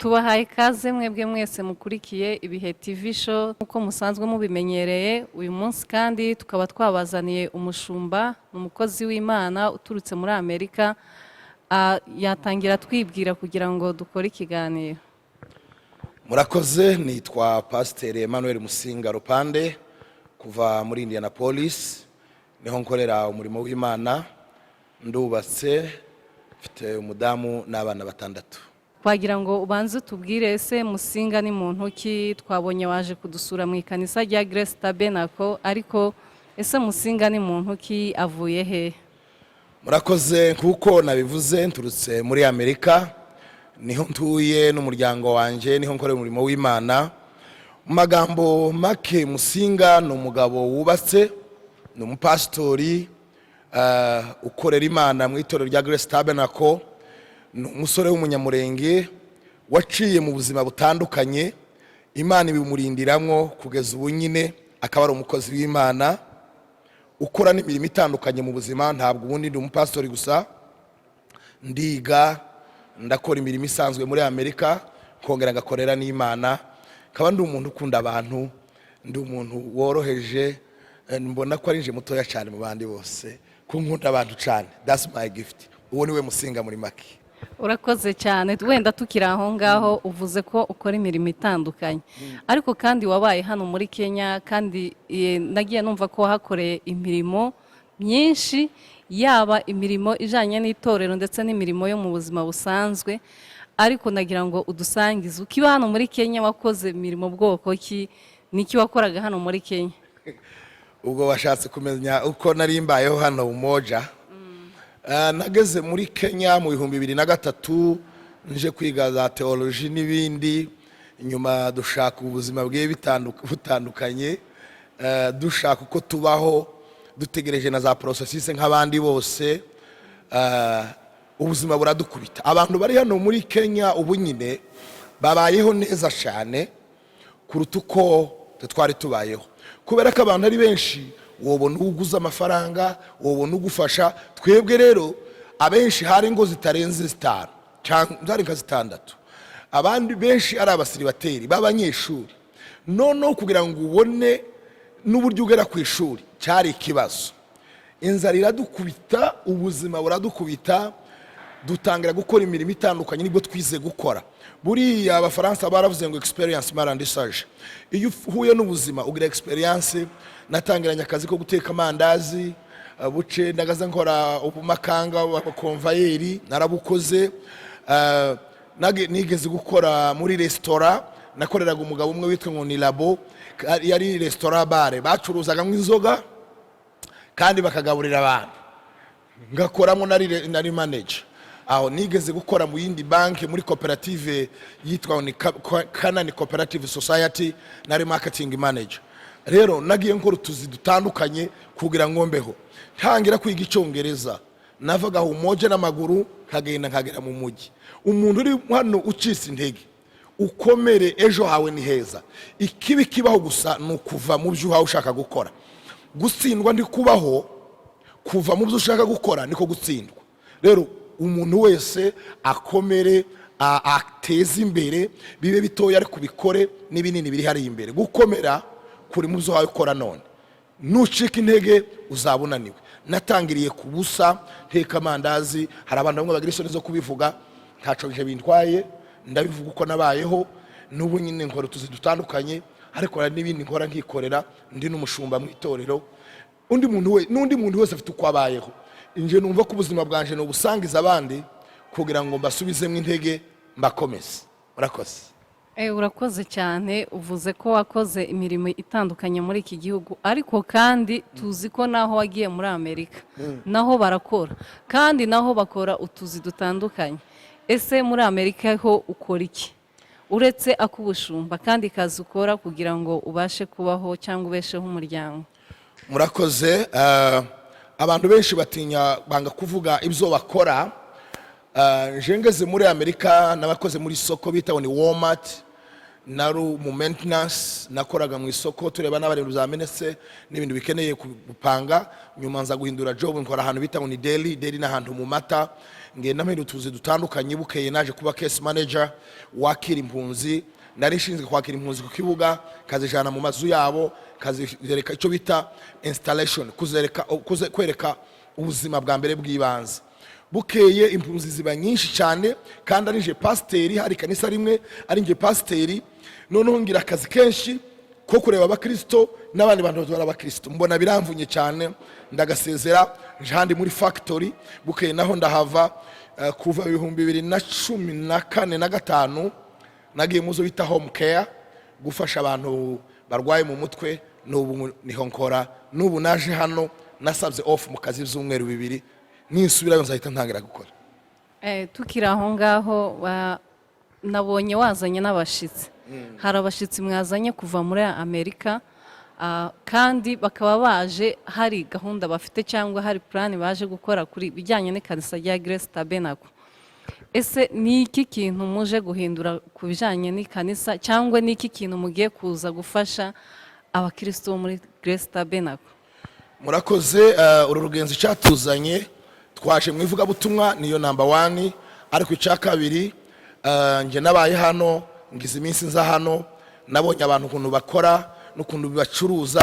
Tubahaye ikaze mwebwe mwese mukurikiye Ibihe TV Show nk'uko musanzwe mubimenyereye. Uyu munsi kandi tukaba twabazaniye umushumba, ni umukozi w'Imana uturutse muri Amerika. Yatangira twibwira kugira ngo dukore ikiganiro. Murakoze. Nitwa Pasiteri Emmanuel Musinga Rupande, kuva muri Indianapolis niho nkorera umurimo w'Imana. Ndubatse, mfite umudamu n'abana batandatu. Twagira ngo ubanze utubwire, ese Musinga ni muntu ki? Twabonye waje kudusura mu ikanisa rya Grace Tabernacle, ariko ese Musinga ni muntu ki, avuye he? Murakoze. Nk'uko nabivuze, nturutse muri Amerika, niho ntuye n'umuryango wanjye, niho nkorera umurimo w'Imana. Mu magambo make, Musinga ni umugabo wubatse, ni umupasitori ukorera Imana mu itorero rya Grace Tabernacle. Ni umusore w'Umunyamurenge waciye mu buzima butandukanye, Imana ibimurindiramwo kugeza ubu nyine akaba ari umukozi w'Imana ukora n'imirimo itandukanye mu buzima. Ntabwo ubundi ndi umupasitori gusa, ndiga, ndakora imirimo isanzwe muri Amerika, nkongera ngakorera n'Imana. Nkaba ndi umuntu ukunda abantu, ndi umuntu woroheje. Mbona ko ari nje mutoya cyane mu bandi bose, ko nkunda abantu cyane. That's my gift. Uwo niwe Musinga muri make. Urakoze cyane. Wenda tukiri aho ngaho, uvuze ko ukora imirimo itandukanye, ariko kandi wabaye hano muri Kenya, kandi nagiye numva ko wahakoreye imirimo myinshi, yaba imirimo ijyanye n'itorero ndetse n'imirimo yo mu buzima busanzwe. Ariko nagira ngo udusangize, ukiba hano muri Kenya wakoze imirimo bwoko ki? Niki wakoraga hano muri Kenya? Ubwo washatse kumenya uko nari mbayeho hano Umoja. Nageze muri Kenya mu 2003, nje kwiga za teoloji n'ibindi. Nyuma dushaka ubuzima bwiye butandukanye, dushaka uko tubaho, dutegereje na za processes nk'abandi bose. Ubuzima buradukubita. Abantu bari hano muri Kenya ubu nyine babayeho neza cyane kuruta uko twe twari tubayeho, kubera ko abantu ari benshi, wobona uguza amafaranga, wobona ugufasha. Twebwe rero abenshi hari ingo zitarenze zitanu cyangwa zari nka zitandatu, abandi benshi ari abasiribateri b'abanyeshuri. Noneho kugira ngo ubone n'uburyo ugera ku ishuri cyari ikibazo. Inzara iradukubita, ubuzima buradukubita, dutangira gukora imirimo itandukanye. Nibwo twize gukora. Buriya Abafaransa baravuze ngo "Experience m'a rendu sage." Iyo uhuye n'ubuzima ugira experience. Natangiranye akazi ko guteka amandazi, buce ndagaza nkora ubumakanga, abakonvayeri narabukoze. Nigeze gukora muri resitora, nakoreraga umugabo umwe witwa ngo ni Labo. Yari resitora bar, bacuruzagamo inzoga kandi bakagaburira abantu, ngakoramo, nari manager aho. Nigeze gukora mu yindi banki, muri koperative yitwa ni Canaan Cooperative Society, nari marketing manager. Rero nagiye nkora utuzi dutandukanye kugira ngo mbeho. Ntangira kwiga Icyongereza, navaga aho Umoja n'amaguru, nkagenda nkagera mu mujyi. Umuntu uri hano ucitse intege, ukomere, ejo hawe ni heza. Ikibi kibaho gusa ni ukuva mu byo uhawe ushaka gukora. Gutsindwa ndikubaho, kuva mu byo ushaka gukora niko gutsindwa. Rero umuntu wese akomere, ateze imbere, bibe bitoya ariko ubikore, n'ibinini biri hariya imbere. Gukomera kuri mu byo wawe ukora none, nucika intege uzaba unaniwe. Natangiriye ku busa, nteka amandazi. Hari abantu bamwe bagira isoni zo kubivuga, ntaco nje bintwaye, ndabivuga uko nabayeho. N'ubu nyine nkora utuzi dutandukanye, ariko hari n'ibindi nkora nkikorera. Ndi n'umushumba mu itorero. Undi muntu we n'undi muntu wese afite uko abayeho. Nje numva ko ubuzima bwanje ni ubusangiza abandi kugira ngo mbasubizemo intege, mbakomeze. Murakoze. Urakoze cyane. Uvuze ko wakoze imirimo itandukanye muri iki gihugu, ariko kandi tuzi ko naho wagiye muri Amerika naho barakora, kandi naho bakora utuzi dutandukanye. Ese muri Amerika ho ukora iki uretse ak'ubushumba, kandi kazi ukora kugira ngo ubashe kubaho cyangwa ubesheho umuryango? Murakoze. Abantu benshi batinya, banga kuvuga ibyo bakora. Nje ngeze muri Amerika n'abakoze muri soko bita ngo ni Walmart. Nari mu maintenance, nakoraga mu isoko tureba n'abari ibintu byamenetse n'ibintu bikeneye gupanga. Nyuma nza guhindura job, nkora ahantu bita ngo ni deli. Deli ni ahantu mu mata. Ngenda mpindura utuzi dutandukanye. Bukeye naje kuba case manager wakira impunzi. Nari nshinzwe kwakira impunzi ku kibuga, kazijana mu mazu yabo, kazereka icyo bita installation, kuzereka kwereka ubuzima bwa mbere bw'ibanze. Bukeye impunzi ziba nyinshi cyane, kandi ari nje pasiteri. Hari kanisa rimwe, ari nje pasiteri. Noneho ngira akazi kenshi ko kureba abakristo n'abandi bantu batwara abakristo. Mbona biramvunye cyane, ndagasezera, nje handi muri factory. Bukeye naho ndahava. Kuva 2014 na gatanu nagiye muzo bita home care, gufasha abantu barwaye mu mutwe. N'ubu niho nkora. N'ubu naje hano, nasabye off mu kazi by'umweru 2. Ninsubirayo nzahita ntangira gukora. Tukiri aho ngaho, nabonye wazanye n'abashitsi. Hari abashitsi mwazanye kuva muri Amerika, kandi bakaba baje hari gahunda bafite cyangwa hari plan baje gukora kuri bijyanye n'ikanisa rya Grace Tabernacle. Ese ni iki kintu muje guhindura ku bijyanye n'ikanisa, cyangwa ni iki kintu mugiye kuza gufasha abakristo bo muri Grace Tabernacle? Murakoze. Uru rugenzi cyatuzanye, twaje mu ivugabutumwa, niyo number one. Ariko icya kabiri, njye nabaye hano, ngize iminsi nza hano, nabonye abantu ukuntu bakora n'ukuntu bacuruza,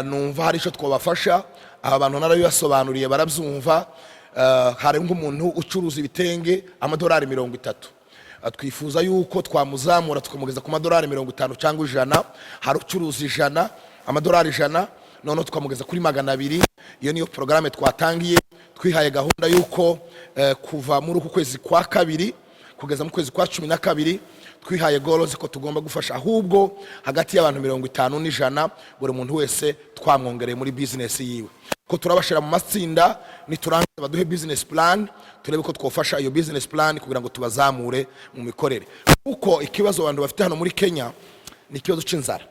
numva hari icyo twabafasha. Aba bantu narabibasobanuriye, barabyumva. Hari nk'umuntu ucuruza ibitenge amadolari 30. Twifuza yuko twamuzamura tukamugeza ku madolari 50 cyangwa 100. Hari ucuruza 100, amadolari 100, noneho tukamugeza kuri 200. Iyo niyo porogaramu twatangiye. Twihaye gahunda yuko kuva muri uku kwezi kwa kabiri kugeza mu kwezi kwa 12, twihaye goals ko tugomba gufasha ahubwo hagati y'abantu 50 n'ijana, buri muntu wese twamwongereye muri bizinesi yiwe, ko turabashyira mu matsinda, niturangiza baduhe business plan, turebe ko twafasha iyo business plan kugira ngo tubazamure mu mikorere. Kuko ikibazo abantu bafite hano muri Kenya ni ikibazo cy'inzara.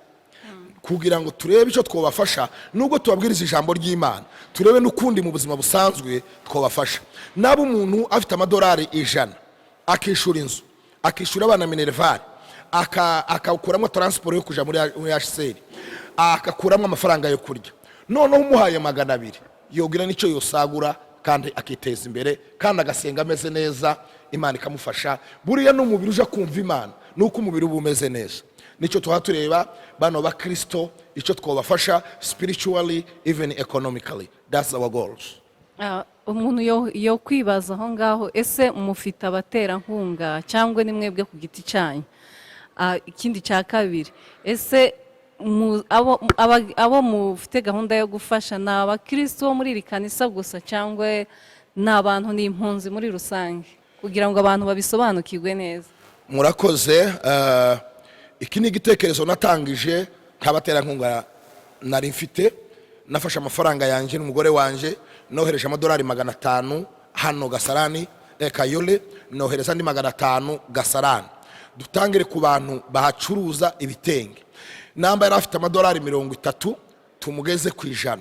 Kugira ngo turebe icyo twabafasha, nubwo tubabwiriza ijambo ry'Imana, turebe n'ukundi mu buzima busanzwe twabafasha. Naba umuntu afite amadolari 100, akishyura inzu, akishyura abana minerval, akakuramo transport yo kujya muri HCR, akakuramo amafaranga yo kurya, noneho umuhaye 200, yogira n'icyo yosagura kandi akiteza imbere, kandi agasenga ameze neza, Imana ikamufasha. Buriya n'umubiri uje kumva Imana nuko umubiri uba umeze neza. Nicyo tuba tureba bano bakristo, icyo twabafasha spiritually, even economically. That's our goals. Umuntu yo kwibaza aho ngaho, ese mufite abaterankunga cyangwa ni mwebwe ku giti cyanyu? Ikindi cya kabiri, ese abo mufite gahunda yo gufasha ni abakristo bo muri iri kanisa gusa, cyangwa ni abantu, ni impunzi muri rusange, kugira ngo abantu babisobanukirwe neza? Murakoze. Iki ni igitekerezo natangije, ntabaterankunga nari mfite. Nafashe amafaranga yanjye n'umugore wanjye, nohereje amadolari 500 hano Gasarani, Kayole, nohereza andi 500 Gasarani. Dutangire ku bantu bahacuruza ibitenge. Namba yari afite amadolari 30, tumugeze ku 100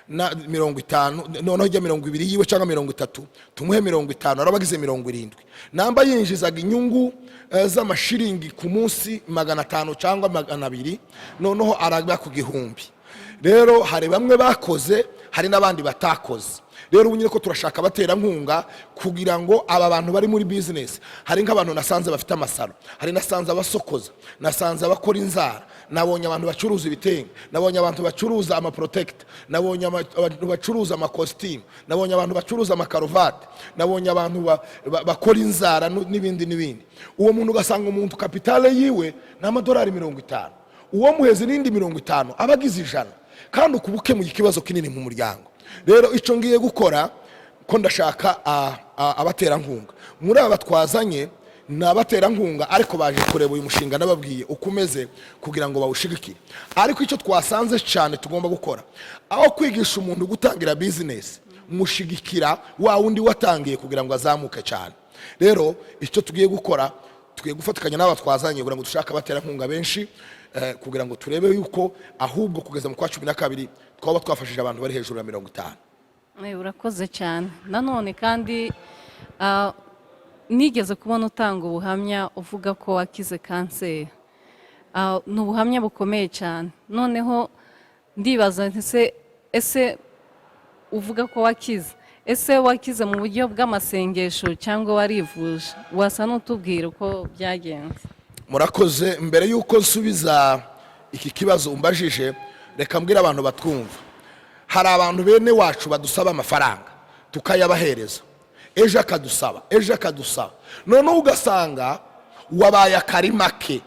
na 50. Noneho ijya 20 yiwe cyangwa 30, tumuhe 50, araba agize 70. Namba yinjizaga inyungu z'amashiringi ku munsi 500 cyangwa 200, noneho araba ku 1000. Rero hari bamwe bakoze, hari n'abandi batakoze. Rero ubu nyine ko turashaka abaterankunga kugira ngo aba bantu bari muri bizinesi. Hari nk'abantu nasanze bafite amasaro, hari nasanze abasokoza, nasanze abakora inzara, nabonye abantu bacuruza ibitenge, nabonye abantu bacuruza amaprotector, nabonye abantu bacuruza amakositimu, nabonye abantu bacuruza amakaruvati, nabonye abantu bakora inzara n'ibindi n'ibindi. Uwo muntu ugasanga umuntu capital yiwe ni amadolari 50. Uwo muheze n'indi 50, aba agize 100, kandi ukuba ukemuye ikibazo kinini mu muryango. Rero icyo ngiye gukora, ko ndashaka abaterankunga. Muri aba twazanye ni abaterankunga, ariko baje kureba uyu mushinga nababwiye uko umeze kugira ngo bawushigikire. Ariko icyo twasanze cyane tugomba gukora, aho kwigisha umuntu gutangira bizinesi, mushigikira wa wundi watangiye kugira ngo azamuke cyane. Rero icyo tugiye gukora, tugiye gufatikanya n'aba twazanye kugira ngo dushake abaterankunga benshi, kugira ngo turebe yuko ahubwo kugeza mu kwa 12 twaba twafashije abantu bari hejuru ya 50. Urakoze cyane. Nanone kandi nigeze kubona utanga ubuhamya uvuga ko wakize kanseri. Ni ubuhamya bukomeye cyane. Noneho ndibaza nti se ese uvuga ko wakize, ese wakize mu buryo bw'amasengesho cyangwa warivuje? Wasa n'utubwira uko byagenze. Murakoze. Mbere y'uko nsubiza iki kibazo umbajije, reka mbwire abantu batwumva. Hari abantu bene wacu badusaba amafaranga tukayabahereza, ejo akadusaba, ejo akadusaba, noneho ugasanga wabaye akarima ke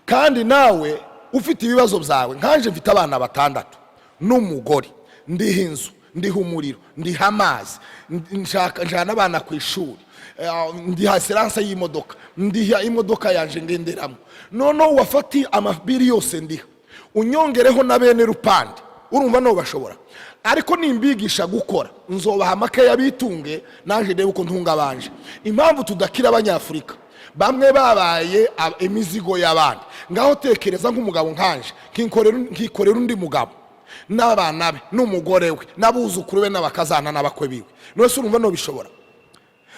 kandi nawe ufite ibibazo byawe. Nkanje mfite abana batandatu n'umugore, ndiha inzu, ndiha umuriro, ndiha amazi, nshaka njyana abana ku ishuri, ndiha assurance y'imodoka, ndiha imodoka yanje ngenderamo. Noneho wafatiye amabiri yose ndiha, unyongereho na bene rupande, urumva no bashobora. Ariko nimbigisha gukora, nzobaha amakeya bitunge, naje ndebe uko ntunga abanje. Impamvu tudakira, Abanyafurika bamwe babaye imizigo y'abandi. Ngaho tekereza nk'umugabo nkanje nkikorera undi mugabo n'abana be n'umugore we n'abuzukuru be n'abakazana n'abakwe biwe. None se urumva nobishobora?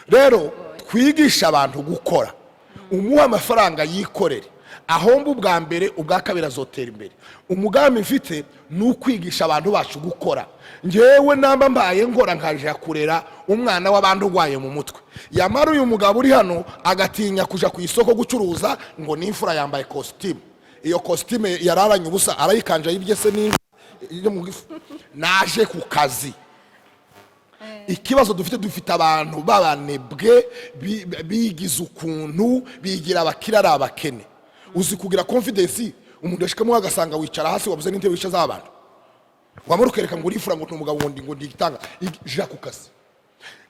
Rero twigisha abantu gukora. Umuha amafaranga yikorere, ahomba ubwa mbere, ubwa kabiri azotera imbere. Umugambi mfite ni ukwigisha abantu bacu gukora. Ngewe namba mbaye nkora, nkaja kurera umwana w'abandi urwaye mu mutwe, yamara uyu mugabo uri hano agatinya kuja ku isoko gucuruza ngo n'imfura yambaye kositimu. Iyo kositimu yararanye ubusa, arayikanja yibye se n'inka yo mu gifu. Naje ku kazi. Ikibazo dufite, dufite abantu b'abanebwe, bigize ukuntu bigira abakire ari abakene. Uzi kugira confidence, umuntu yashikamo agasanga wicara hasi, wabuze n'intebe wicaza abantu, wamara ukereka ngo urifura, ngo ni umugabo, ngo ndigitanga. Ja ku kazi.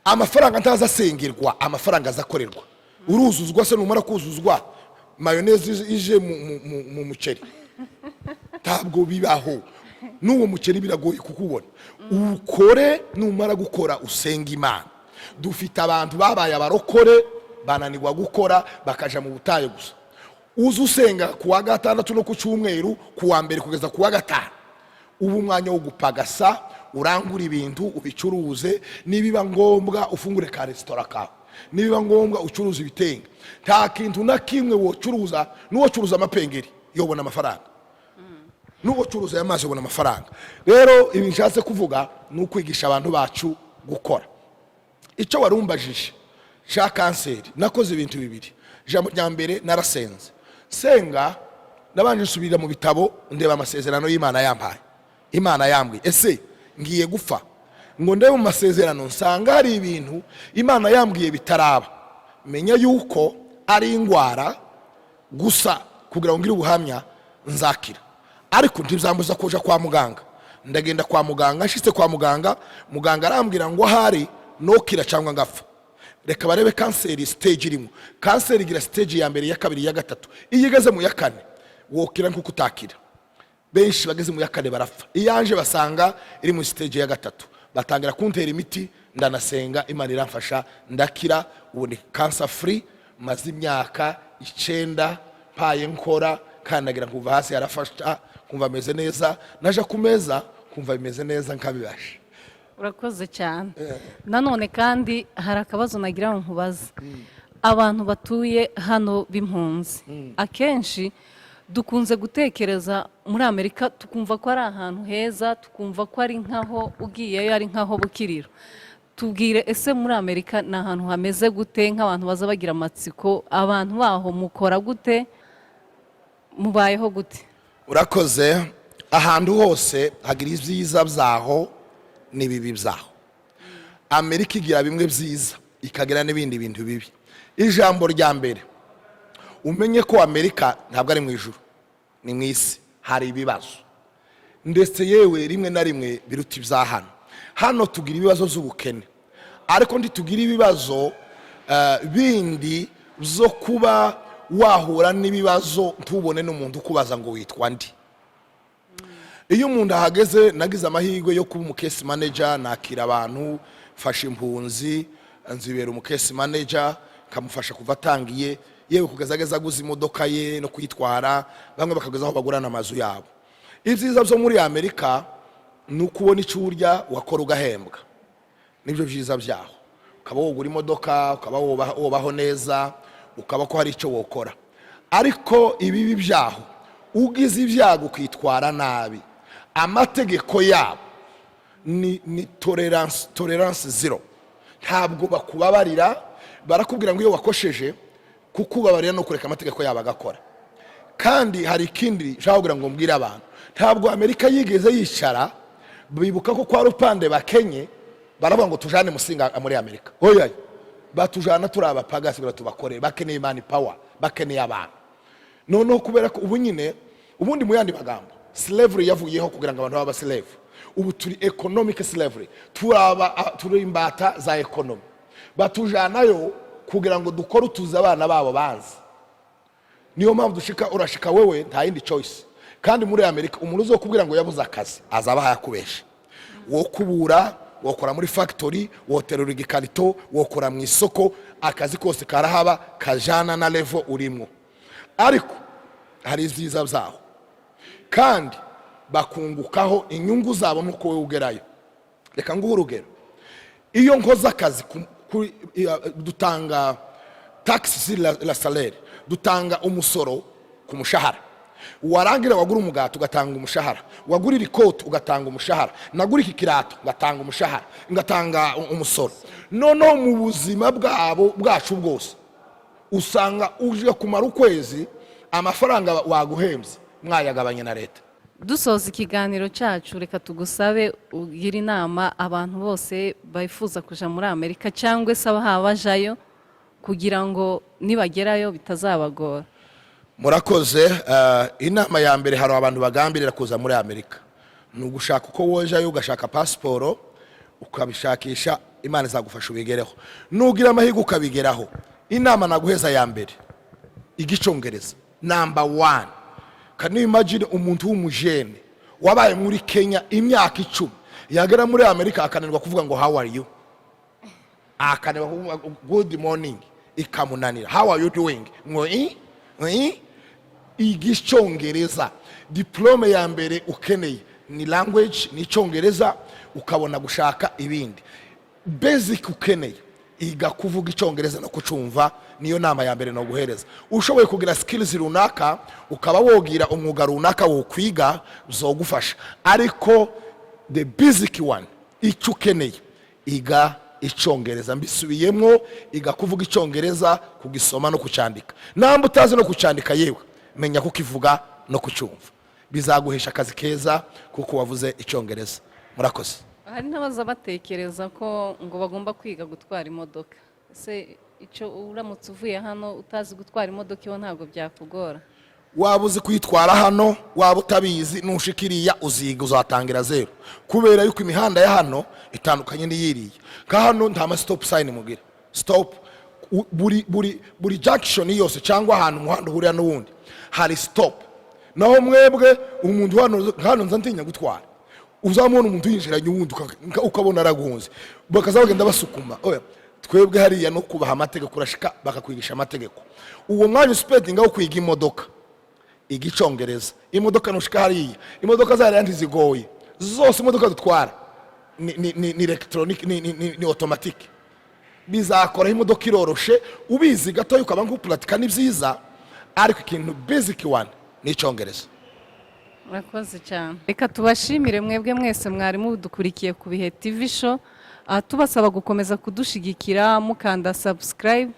Amafaranga ntaza asengerwa, amafaranga aza akorerwa. Uruzuzwa se, numara kuzuzwa mayonnaise ije mu muceri? Ntabwo bibaho. N'uwo muceri biragoye kukubona. Ukore, numara gukora usenga Imana. Dufite abantu babaye abarokore bananirwa gukora, bakaja mu butayu gusa. Uza usenga ku wa gatandatu no ku cyumweru, ku wa mbere kugeza ku wa gatanu uba umwanya wo gupagasa, urangura ibintu ubicuruze. Nibiba ngombwa ufungure ka resitora kawe, nibiba ngombwa ucuruza ibitenge. Nta kintu na kimwe wocuruza. N'uwocuruza amapengeri yobona amafaranga, n'uwo ucuruza aya mazi ubona amafaranga. Rero ibi nshatse kuvuga ni ukwigisha abantu bacu gukora. Icyo warumbajije cya kanseri, nakoze ibintu bibiri. Ijambo rya mbere, narasenze. Senga nabanje nsubira mu bitabo, ndeba amasezerano y'Imana yampaye, Imana yambwiye. Ese ngiye gupfa? Ngo ndebe mu masezerano, nsanga hari ibintu Imana yambwiye bitaraba. Menya yuko ari indwara gusa kugira ngo ngire ubuhamya nzakira, ariko ntibizambuza kuja kwa muganga. Ndagenda kwa muganga. Nshitse kwa muganga, muganga arambwira ngo ahari nokira cyangwa ngapfa, reka barebe kanseri stage irimo. Kanseri igira stage ya mbere, iya kabiri, iya gatatu. Iyo igeze mu ya kane, wokira nkuko utakira. Benshi bageze mu ya kane barapfa. Iyanje basanga iri mu stage ya gatatu, batangira kuntera imiti, ndanasenga, Imana iramfasha, ndakira. Ubu ni cancer free, maze imyaka 9 mpaye nkora, kandagira nkumva hasi harafasha, nkumva ameze neza, naja ku meza nkumva bimeze neza, nkabibasha. Urakoze cyane. Nanone kandi hari akabazo nagira ngo nkubaze. Abantu batuye hano b'impunzi, akenshi dukunze gutekereza muri Amerika, tukumva ko ari ahantu heza, tukumva ko ari nkaho ugiyeyo ari nkaho bukiriro. Tubwire, ese muri Amerika ni ahantu hameze gute, nk'abantu baza bagira amatsiko? Abantu baho mukora gute? Mubayeho gute? Urakoze. Ahantu hose hagira ibyiza byaho n'ibibi byaho. Amerika igira bimwe byiza, ikagira n'ibindi bintu bibi. Ijambo rya mbere, umenye ko Amerika ntabwo ari mu ijuru, ni mu isi. Hari ibibazo, ndetse yewe rimwe na rimwe biruta ibya hano. Hano tugira ibibazo by'ubukene, ariko ntitugira ibibazo bindi byo kuba wahura n'ibibazo ntubone n'umuntu ukubaza ngo witwa ndi. Iyo umuntu ahageze, nagize amahirwe yo kuba umu case manager, nakira abantu, mfasha impunzi, nzibera umu case manager, nkamufasha kuva atangiye yewe kugeza ageze aguze imodoka ye no kuyitwara, bamwe bakageza aho bagurana amazu yabo. Ibyiza byo muri Amerika ni uko ubona icyo urya, wakora ugahembwa, nibyo byiza byaho. Ukaba wogura imodoka, ukaba wubaho neza, ukaba ko hari icyo wokora. Ariko ibibi byaho Ugize ibyago ukitwara nabi, amategeko yabo ni tolerance zero. Ntabwo bakubabarira. Barakubwira ngo iyo wakosheje, kukubabarira no kureka amategeko yabo agakora. Kandi hari ikindi nshaka kugira ngo mbwire abantu: ntabwo Amerika yigeze yicara bibuka ko kwa rupande bakenye, baravuga ngo tujane Musinga muri Amerika. Oya, batujana turi abapagasi kugira tubakorere. Bakeneye man power, bakeneye abantu. Noneho kubera ko ubu nyine, ubundi mu yandi magambo, slavery yavuyeho kugira ngo abantu babe slave. Ubu turi economic slavery, turaba turi imbata za economy. Batujanayo kugira ngo dukore utuzi abana babo banzi. Niyo mpamvu dushika, urashika wewe nta yindi choice. Kandi muri Amerika umuntu uzokubwira ngo yabuze akazi azaba yakubesha. Wo kubura, wokora muri factory, woterura igikarito, wokora mu isoko, akazi kose karahaba kajana na level urimwo. Ariko hari ibyiza byaho, kandi bakungukaho inyungu zabo nuko wowe ugerayo. Reka nguhe urugero: iyo nkoze akazi dutanga taxe sur la salaire, dutanga umusoro ku mushahara. Warangira wagura umugati ugatanga umushahara, wagurira ikoti ugatanga umushahara, nagura iki kirato ngatanga umushahara, ngatanga umusoro. Noneho mu buzima bwabo bwacu bwose, usanga uje kumara ukwezi amafaranga waguhembye mwayagabanye na leta. Dusoza ikiganiro cyacu, reka tugusabe ugire inama abantu bose bifuza kuja muri Amerika cyangwa se abahaba bajayo, kugira ngo nibagerayo bitazabagora. Murakoze. Inama ya mbere, hari abantu bagambirira kuza muri Amerika, ni ugushaka uko wojayo, ugashaka pasiporo, ukabishakisha. Imana izagufasha ubigereho. Nugira amahirwe ukabigeraho, inama naguheza ya mbere, igicongereza number one. Can you imagine umuntu w'umujene wabaye muri Kenya imyaka 10, yagera muri Amerika akananirwa kuvuga ngo "How are you?", akananirwa kuvuga "Good morning", ikamunanira, "How are you doing?" Ngo i i igicongereza. Diplôme ya mbere ukeneye ni language, ni Icyongereza, ukabona gushaka ibindi. Basic ukeneye, iga kuvuga Icyongereza no kucumva. Niyo nama ya mbere noguhereza. Ushoboye kugira skills runaka, ukaba wogira umwuga runaka wokwiga, zogufasha. Ariko the basic one, icyo ukeneye, iga Icyongereza. Mbisubiyemo: iga kuvuga Icyongereza, kugisoma no kucyandika. Namba utazi no kucyandika, yewe menya kukivuga no kucyumva, bizaguhesha akazi keza kuko wavuze Icyongereza. Murakoze. Hari n'abaza batekereza ko ngo bagomba kwiga gutwara imodoka. Ese icyo uramutse uvuye hano utazi gutwara imodoka, iwe ntabwo byakugora? Waba uzi kuyitwara hano, waba utabizi, nushika iriya uziga, uzatangira zero, kubera yuko imihanda ya hano itandukanye n'iyiriya. Nka hano nta ma stop sign mugira. Stop buri junction yose cyangwa ahantu umuhanda uhurira n'uwundi hari stop. Naho mwebwe umuntu hano nza ntinya gutwara, uzamubona umuntu yinjiranye uwundi, ukabona aragunze, bakaza bagenda basukuma. Oya, twebwe hariya no kubaha amategeko, urashika bakakwigisha amategeko. Uwo mwanya uspendinga wo kwiga imodoka, igicongereza. Imodoka nushika hariya, imodoka zariya ntizigoye zose. Imodoka dutwara ni electronic, ni automatic. Bizakoraho, imodoka iroroshe. Ubizi gatoya ukaba nk'upuratika, ni byiza. Ariko ikintu basic one ni Icyongereza. Murakoze cyane. Reka tubashimire mwebwe mwese mwari mudukurikiye ku Bihe TV Show. Tubasaba gukomeza kudushigikira mukanda subscribe,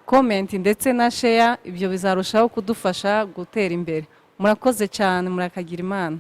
comment ndetse na share. Ibyo bizarushaho kudufasha gutera imbere. Murakoze cyane, murakagira Imana.